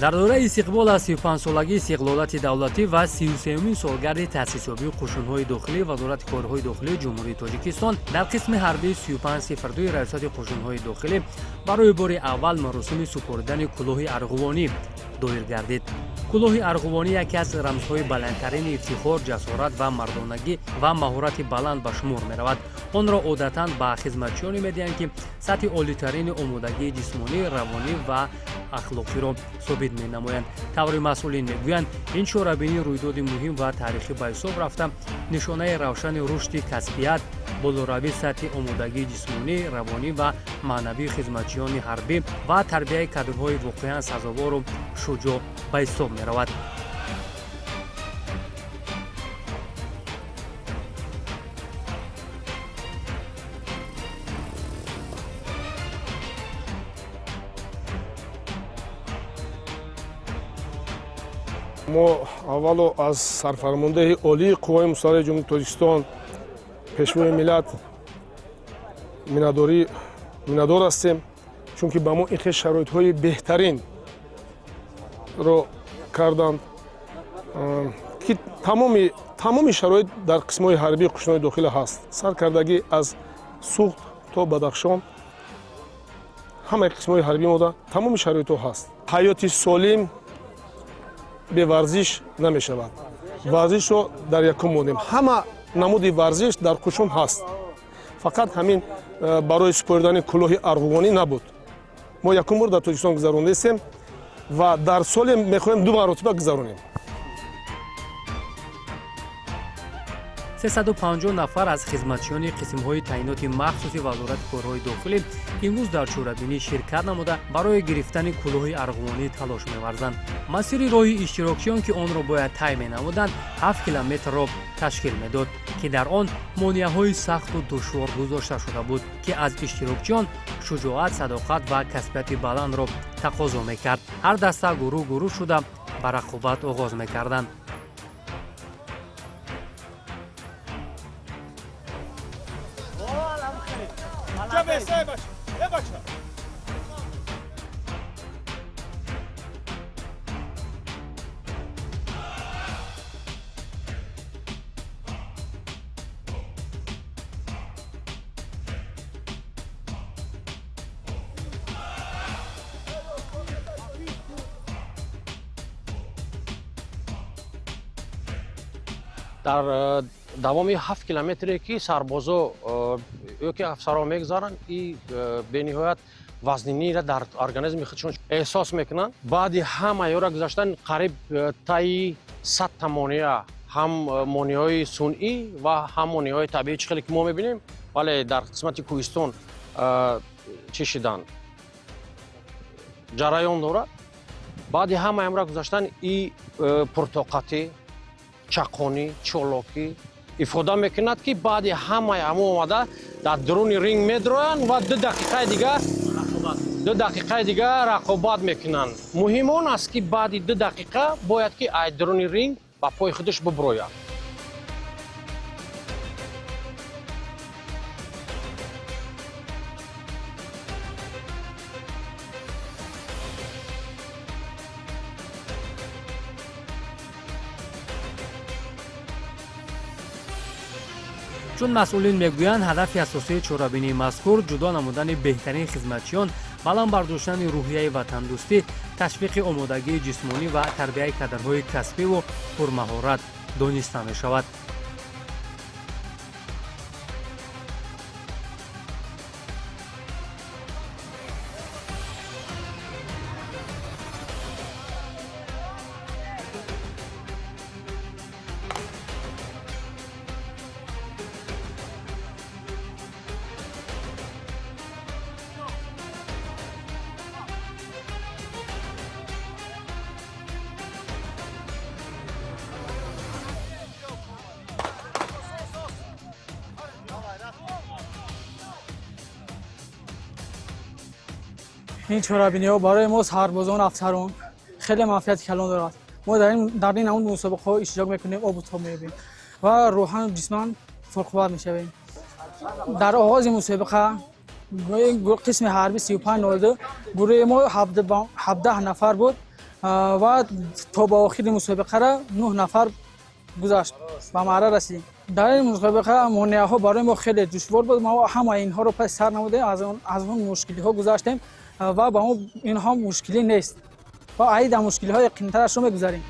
Дар доираи истиқбол аз 35-солагии истиқлолияти давлатӣ ва 33-юмин солгарди таъсисёбии қушунҳои дохилӣ, Вазорати корҳои дохилии Ҷумҳурии Тоҷикистон дар қисми ҳарбии 3502 Раёсати қушунҳои дохилӣ барои бори аввал маросими супоридани кулоҳи арғувонӣ доир гардид. Кулоҳи арғувонӣ яке аз рамзҳои баландтарини ифтихор, ҷасорат ва мардонагӣ ва маҳорати баланд ба шумор меравад. Онро одатан ба хизматчиёне медиҳанд, ки сатҳи олитарини омодагии ҷисмонӣ, равонӣ ва ахлоқиро собит менамоянд. Таври масъулин мегӯянд, ин чорабинӣ рӯйдоди муҳим ва таърихӣ ба ҳисоб рафта, нишонаи равшани рушди касбият, болоравии сатҳи омодагии ҷисмонӣ, равонӣ ва маънавии хизматчиёни ҳарбӣ ва тарбияи кадрҳои воқеан сазовору шуҷоъ ба ҳисоб меравад. Мо аввало аз сарфармондеҳи олии Қувваҳои мусаллаҳи Ҷумҳурии Тоҷикистон, Пешвои миллат миннатдор ҳастем, чунки ба мо ин хел шароитҳои беҳтаринро карданд, ки тамоми шароит дар қисмҳои ҳарбии қушунҳои дохила ҳаст. Саркардагӣ аз Суғд то Бадахшон, ҳамаи қисмҳои ҳарбӣ мода тамоми шароитҳо ҳаст. Ҳаёти солим беварзиш намешавад. Варзишро дар якум монем. Ҳама намуди варзиш дар қушун ҳаст. Фақат ҳамин барои супоридани кулоҳи арғувонӣ набуд. Мо якум бор дар Тоҷикистон гузарондастем ва дар соле мехоҳем ду маротиба гузаронем. 350 нафар аз хизматчиёни қисмҳои таъиноти махсуси Вазорати корҳои дохилӣ имрӯз дар чорабинӣ ширкат намуда, барои гирифтани кулоҳи арғувонӣ талош меварзанд. Масири роҳи иштирокчиён, ки онро бояд тай менамуданд, 7 километрро ташкил медод, ки дар он монеаҳои сахту душвор гузошта шуда буд, ки аз иштирокчиён шуҷоат, садоқат ва касбияти баландро тақозо мекард. Ҳар даста гурӯҳ гурӯҳ шуда ба рақобат оғоз мекарданд. Дар давоми 7 километре, ки сарбозо ё ки афсарҳо мегузаранд, и бениҳоят вазнинира дар организми худшон эҳсос мекунанд. Баъди ҳама ёра гузаштан, қариб таи 100-та монеа, ҳам монеаҳои сунъӣ ва ҳам монеаҳои табиӣ, чӣ хеле ки мо мебинем, вале дар қисмати кӯҳистон чӣ шидан ҷараён дорад. Баъди ҳама амра гузаштан, и пуртоқатӣ, чақонӣ, чолокӣ ифода мекунад, ки баъди ҳамаи ҳамо омада дар дуруни ринг медроянд ва 2 дақиқаи дига рақобат мекунанд. Муҳим он аст, ки баъди 2 дақиқа бояд ки ай дуруни ринг ба пои худаш буброяд. Чун масъулин мегӯянд, ҳадафи асосии чорабинии мазкур ҷудо намудани беҳтарин хизматчиён, баланд бардоштани рӯҳияи ватандӯстӣ, ташвиқи омодагии ҷисмонӣ ва тарбияи кадрҳои касбиву пурмаҳорат дониста мешавад. Ин чорабиниҳо барои мо, сарбозон, афсарон, хеле манфиати калон дорад. Мо дар ин намуд мусобиқаҳо иштирок мекунем, обу тоб меёбем ва рӯҳан, ҷисман пурқувват мешавем. Дар оғози мусобиқа қисми ҳарби 3502 гурӯҳи мо 17 нафар буд. Ва то ба охири мусобиқара нӯҳ нафар гузашт, ба маъра расидем. Дар ин мусобиқа монеаҳо барои мо хеле душвор буд. Мо ҳамаи инҳоро паси сар намудем, аз он мушкилиҳо гузаштем ва ба мо инҳо мушкилӣ нест ва айда мушкилиҳои қинтарашро мегузарем.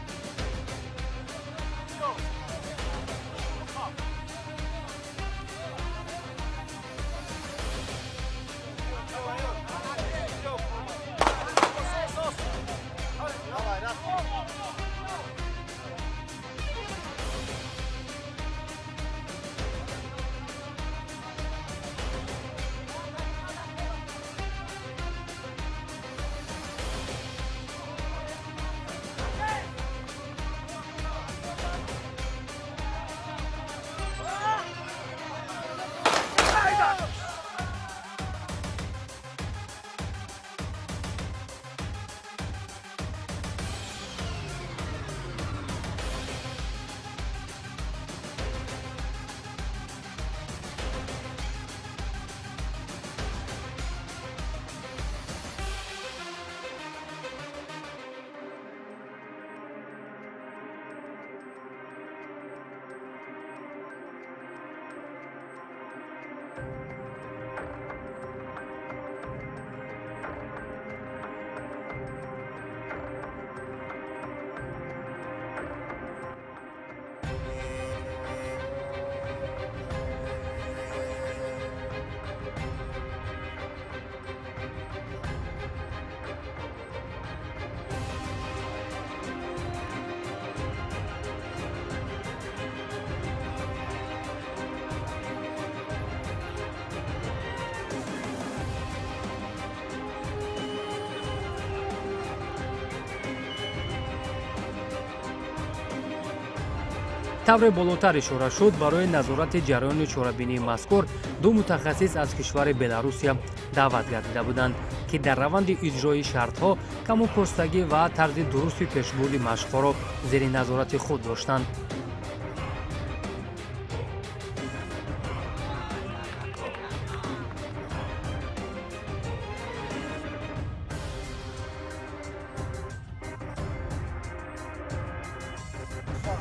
Тавре болотар ишора шуд, барои назорати ҷараёни чорабинии мазкур ду мутахассис аз кишвари Беларусия даъват гардида буданд, ки дар раванди иҷрои шартҳо, каму костагӣ ва тарзи дурусти пешбурди машқҳоро зери назорати худ доштанд.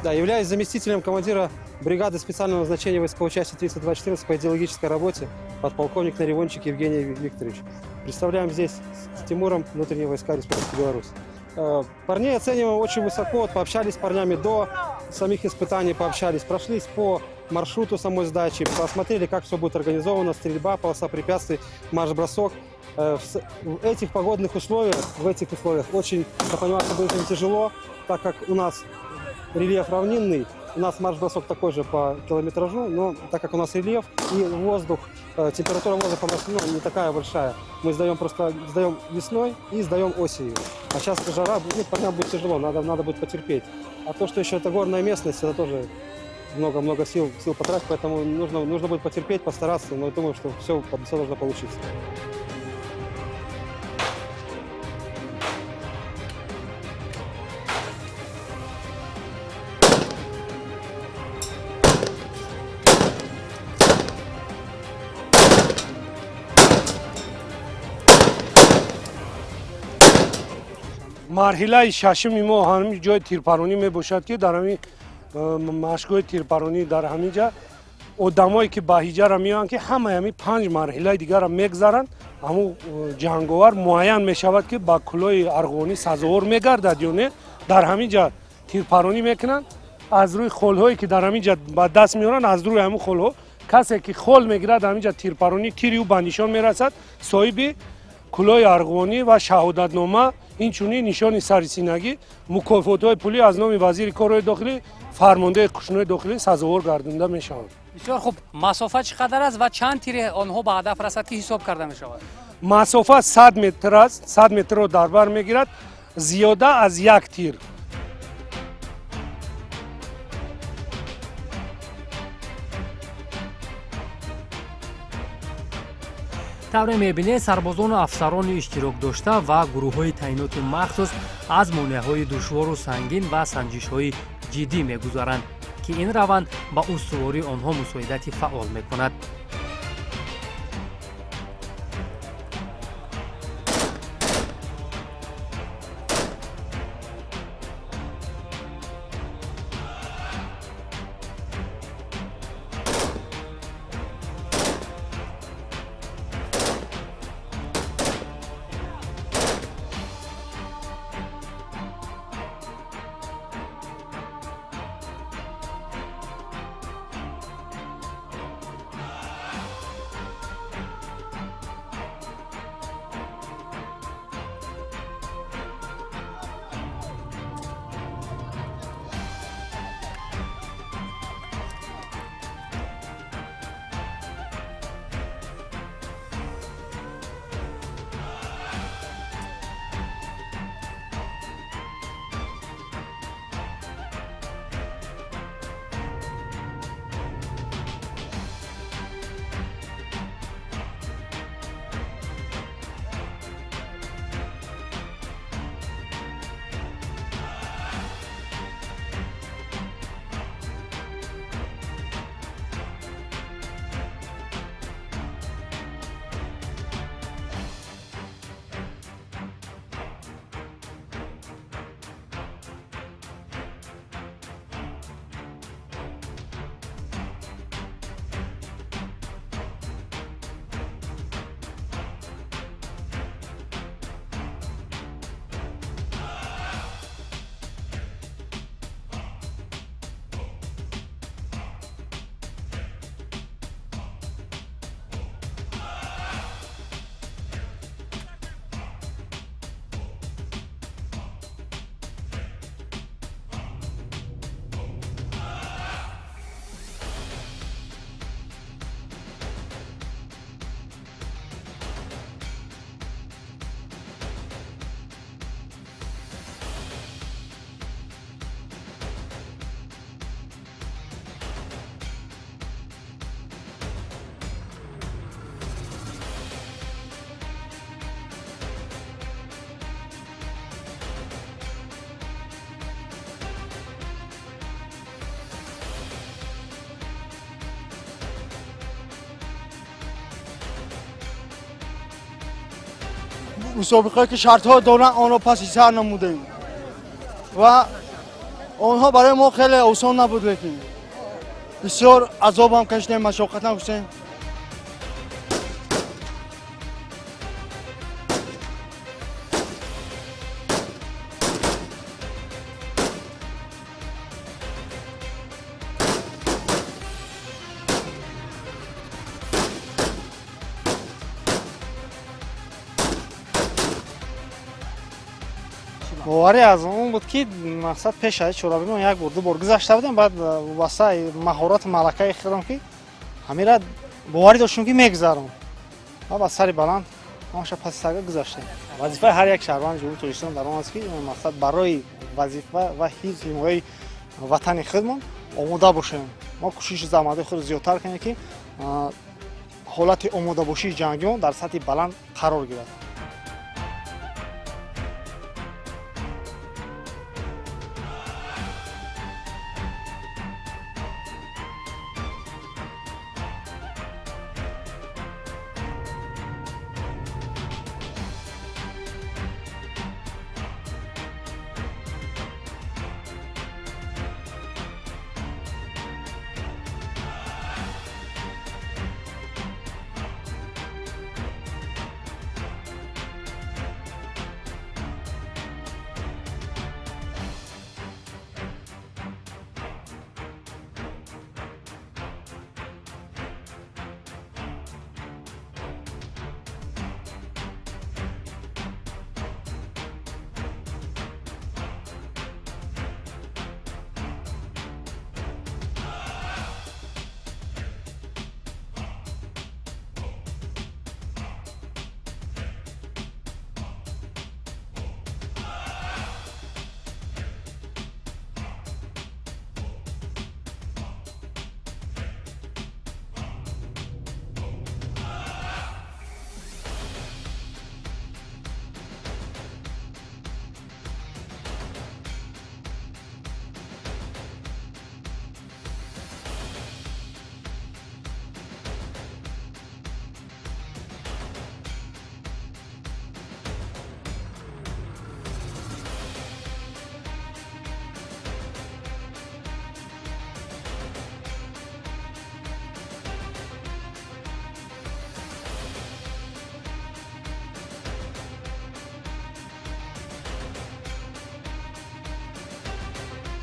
Да, являюсь заместителем командира бригады специального назначения войсковой части 3214 по идеологической работе, подполковник Наривончик Евгений Викторович. Представляем здесь с Тимуром внутренние войска Республики Беларусь. Парней оцениваем очень высоко, вот пообщались с парнями до самих испытаний, пообщались, прошлись по маршруту самой сдачи, посмотрели, как все будет организовано, стрельба, полоса препятствий, марш-бросок. В этих погодных условиях, в этих условиях очень, я понимаю, что будет им тяжело, так как у нас рельеф равнинный, у нас марш-бросок такой же по километражу, но так как у нас рельеф и воздух, температура воздуха у нас, ну, не такая большая. Мы сдаем просто сдаем весной и сдаем осенью. А сейчас жара, ну, парням будет тяжело, надо будет потерпеть. А то, что еще это горная местность, это тоже много-много сил потратить, поэтому нужно будет потерпеть, постараться, но я думаю, что все должно получиться. Марҳилаи шашуми мо ҳамин ҷои тирпаронӣ мебошад, ки дар ҳамин машқҳои тирпаронӣ дар ҳамин ҷа одамое ки ба ҳиҷара меоянд, ки ҳамаи ҳамин панҷ марҳилаи дигарро мегзаранд, ҳамун ҷанговар муайян мешавад, ки ба кулоҳи арғувонӣ сазовор мегардад ё не. Дар ҳамин ҷа тирпаронӣ мекунанд, аз рӯи холҳое ки дар ҳамин ҷа ба даст меоранд, аз рӯи ҳамун холҳо касе ки хол мегирад, ҳамин ҷа тирпаронӣ тири ӯ ба нишон мерасад, соҳиби кулоҳи арғувонӣ ва шаҳодатнома, инчунин нишони сарисинагӣ, мукофотҳои пулӣ аз номи вазири корҳои дохилӣ, фармондеҳи қушунҳои дохилӣ сазовор гардонда мешаванд. Бисёр хуб. Масофа чӣ қадар аст ва чанд тири онҳо ба ҳадаф расад, ки ҳисоб карда мешавад? Масофа 100 метр аст, 100 метрро дар бар мегирад, зиёда аз як тир. Тавре мебинед, сарбозону афсарони иштирокдошта ва гурӯҳҳои таъиноти махсус аз монеаҳои душвору сангин ва санҷишҳои ҷиддӣ мегузаранд, ки ин раванд ба устувории онҳо мусоидати фаъол мекунад. Мусобиқае ки шартҳо доранд, онро паси сар намудем ва онҳо барои мо хеле осон набуд, лекин бисёр азобам кашидем, машоққатам кашидем. Боварӣ аз он буд, ки мақсад пеш аз чорабино як бор, ду бор гузашта будем, баъд вобастаи маҳорату малакаи худам, ки ҳамира боварӣ доштем, ки мегузарам, ва ба сари баланд ҳамаша паси сарга гузаштем. Вазифаи ҳар як шаҳрванди Ҷумҳурии Тоҷикистон дар он аст, ки мақсад барои вазифа ва ҳифз ҳимояи ватани худмон омода бошем. Мо кӯшиши заҳматҳои худро зиёдтар кунем, ки ҳолати омодабошии ҷангиён дар сатҳи баланд қарор гирад.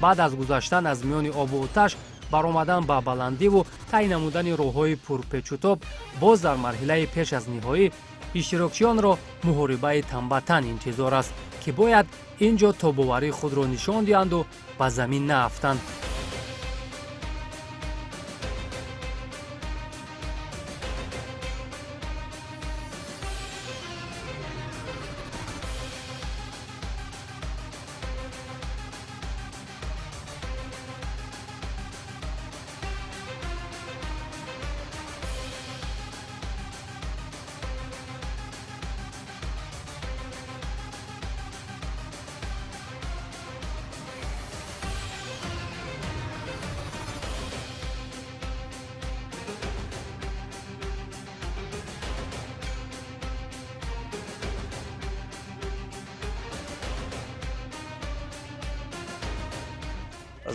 Баъд аз гузаштан аз миёни обу оташ, баромадан ба баландиву тай намудани роҳҳои пурпечутоб, боз дар марҳилаи пеш аз ниҳоӣ иштирокчиёнро муҳорибаи танбатан интизор аст, ки бояд ин ҷо тобоварии худро нишон диҳанду ба замин наафтанд.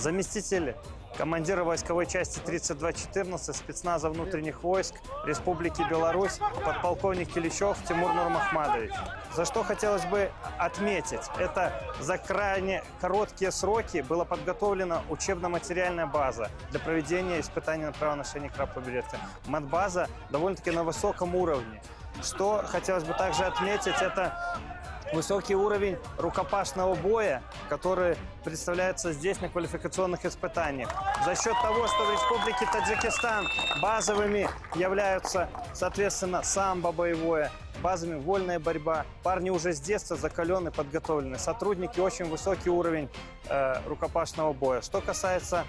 Заместитель командира войсковой части 3214 спецназа внутренних войск Республики Беларусь подполковник Киличев Тимур Нурмахмадович. За что хотелось бы отметить, это за крайне короткие сроки была подготовлена учебно-материальная база для проведения испытаний на право ношения краповой беретки. Матбаза довольно-таки на высоком уровне. Что хотелось бы также отметить, это высокий уровень рукопашного боя, который представляется здесь на квалификационных испытаниях. За счет того, что в Республике Таджикистан базовыми являются, соответственно, самбо боевое, базовыми вольная борьба. Парни уже с детства закалены, подготовлены. Сотрудники очень высокий уровень рукопашного боя. Что касается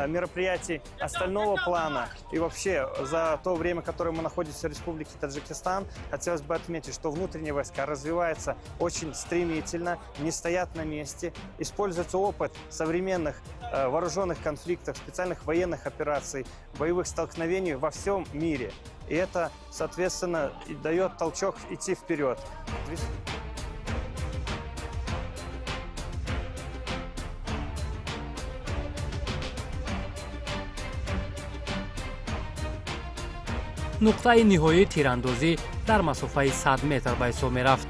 мероприятий остального плана и вообще за то время, которое мы находимся в Республике Таджикистан, хотелось бы отметить, что внутренние войска развиваются очень стремительно, не стоят на месте, используется опыт современных вооруженных конфликтов, специальных военных операций, боевых столкновений во всем мире. И это, соответственно, и дает толчок идти вперед. Нуқтаи ниҳоии тирандозӣ дар масофаи 100 метр ба ҳисоб мерафт.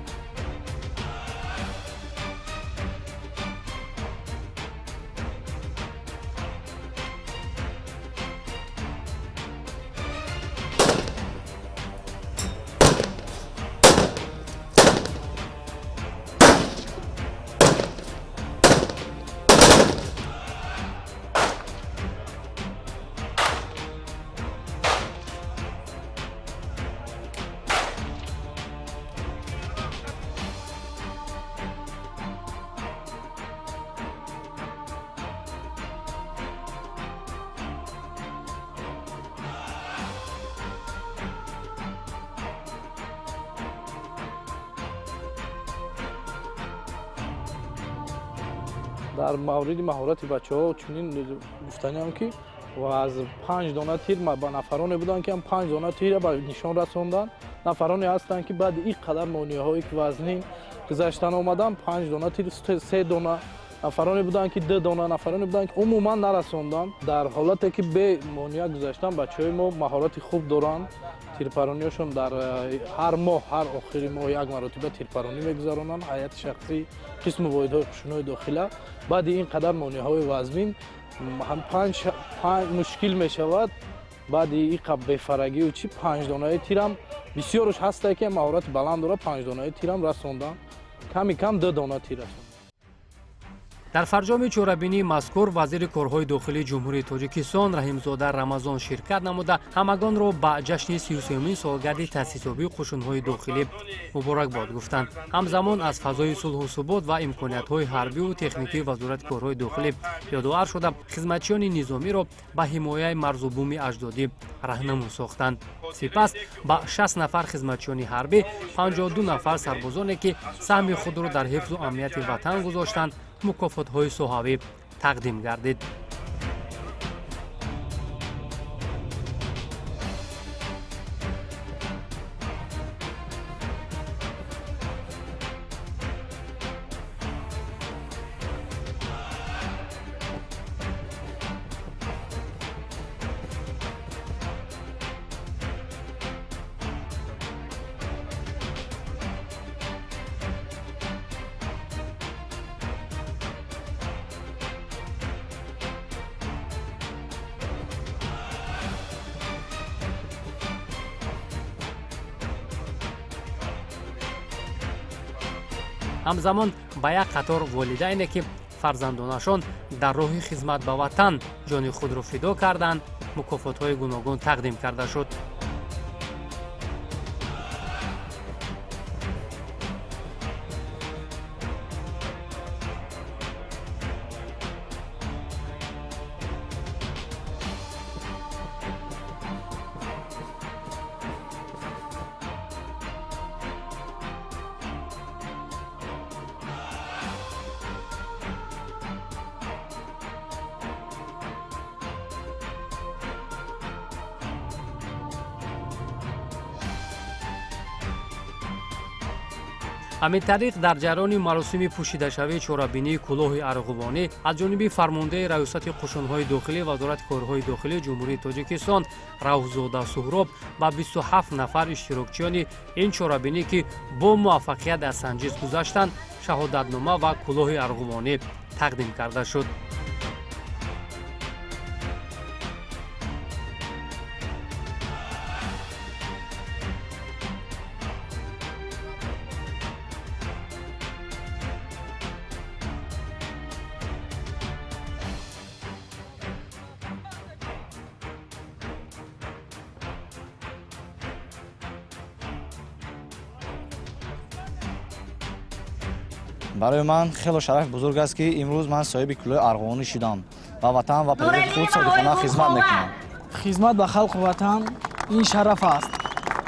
Дар мавриди маҳорати бачаҳо чунин гуфтаниам, ки аз панҷ дона тир ба нафароне буданд, ки панҷ дона тира ба нишон расонданд. Нафароне ҳастанд, ки баъди ин қадар монеаҳое ки вазнин гузаштан омаданд, панҷ дона тир, се дона, нафароне буданд, ки ду дона, нафароне буданд, ки умуман нарасонданд. Дар ҳолате ки бе монеа гузаштан, бачаҳои мо маҳорати хуб доранд. Тирпарониҳошон дар ҳар моҳ, ҳар охири моҳ як маротиба тирпаронӣ мегузаронанд ҳайати шахсӣ қисму воҳидҳои қушунҳои дохила. Баъди ин қадар монеаҳои вазнин панҷ мушкил мешавад. Баъди ин бефарагию чи панҷдонаи тирам бисёрш ҳастае, ки маҳорати баланд дорад, панҷдонаи тирам расонданд, ками кам ду дона тир расонданд. Дар фарҷоми чорабинии мазкур вазири корҳои дохилии Ҷумҳурии Тоҷикистон Раҳимзода Рамазон ширкат намуда, ҳамагонро ба ҷашни 33-умин солгарди таъсисёбии қушунҳои дохилӣ муборакбод гуфтанд. Ҳамзамон аз фазои сулҳу субот ва имкониятҳои ҳарбиву техникии Вазорати корҳои дохилӣ ёдовар шуда, хизматчиёни низомиро ба ҳимояи марзу буми аҷдодӣ раҳнамун сохтанд. Сипас ба 60 нафар хизматчиёни ҳарбӣ, 52 нафар сарбозоне, ки саҳми худро дар ҳифзу амнияти ватан гузоштанд, мукофотҳои соҳавӣ тақдим гардид. Ҳамзамон ба як қатор волидайне, ки фарзандонашон дар роҳи хизмат ба ватан ҷони худро фидо карданд, мукофотҳои гуногун тақдим карда шуд. Ҳамин тариқ, дар ҷараёни маросими пӯшидашавии чорабинии кӯлоҳи арғувонӣ аз ҷониби фармондеҳи Раёсати қушунҳои дохилӣ Вазорати корҳои дохилии Ҷумҳурии Тоҷикистон Рауфзода Суҳроб ба 27 нафар иштирокчиёни ин чорабинӣ, ки бо муваффақият аз санҷис гузаштанд, шаҳодатнома ва кӯлоҳи арғувонӣ тақдим карда шуд. Барои ман хело шарафи бузург аст, ки имрӯз ман соҳиби кӯлоҳи арғувонӣ шудам ва ватан ва президенти худ содиқона хизмат мекунам. Хизмат ба халқу ватан ин шараф аст.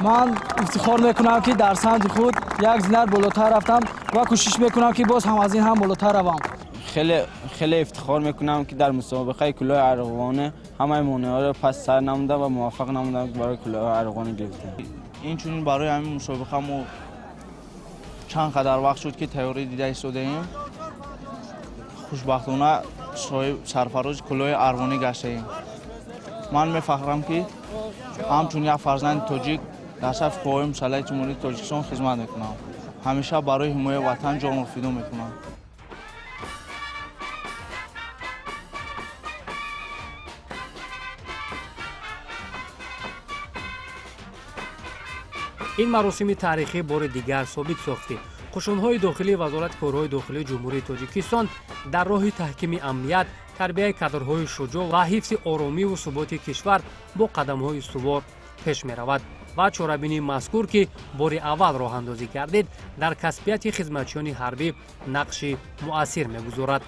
Ман ифтихор мекунам, ки дар самти худ як зинат болотар рафтам ва кӯшиш мекунам, ки боз ҳам аз ин ҳам болотар равам. Хеле хеле ифтихор мекунам, ки дар мусобиқаи кӯлоҳи арғувонӣ ҳамаи монеаҳоро пас сар намудам ва муваффақ намудам, барои кӯлоҳи арғувонӣ гирифтам. Инчунин барои ҳамин мусобиқа мо Чанд қадар вақт шуд, ки тайёрӣ дида истодаем. Хушбахтона, соҳиб сарфарози кӯлоҳи арғувонӣ гаштаем. Ман мефахрам, ки ҳамчун як фарзанди тоҷик дар сафи қувваҳои мусаллаҳи Ҷумҳурии Тоҷикистон хизмат мекунам. Ҳамеша барои ҳимояи ватан ҷонро фидо мекунам. Ин маросими таърихӣ бори дигар собит сохт, ки қушунҳои дохилии Вазорати корҳои дохилии Ҷумҳурии Тоҷикистон дар роҳи таҳкими амният, тарбияи кадрҳои шуҷоъ ва ҳифзи оромиву суботи кишвар бо қадамҳои устувор пеш меравад ва чорабинии мазкур, ки бори аввал роҳандозӣ гардид, дар касбияти хизматчиёни ҳарбӣ нақши муассир мегузорад.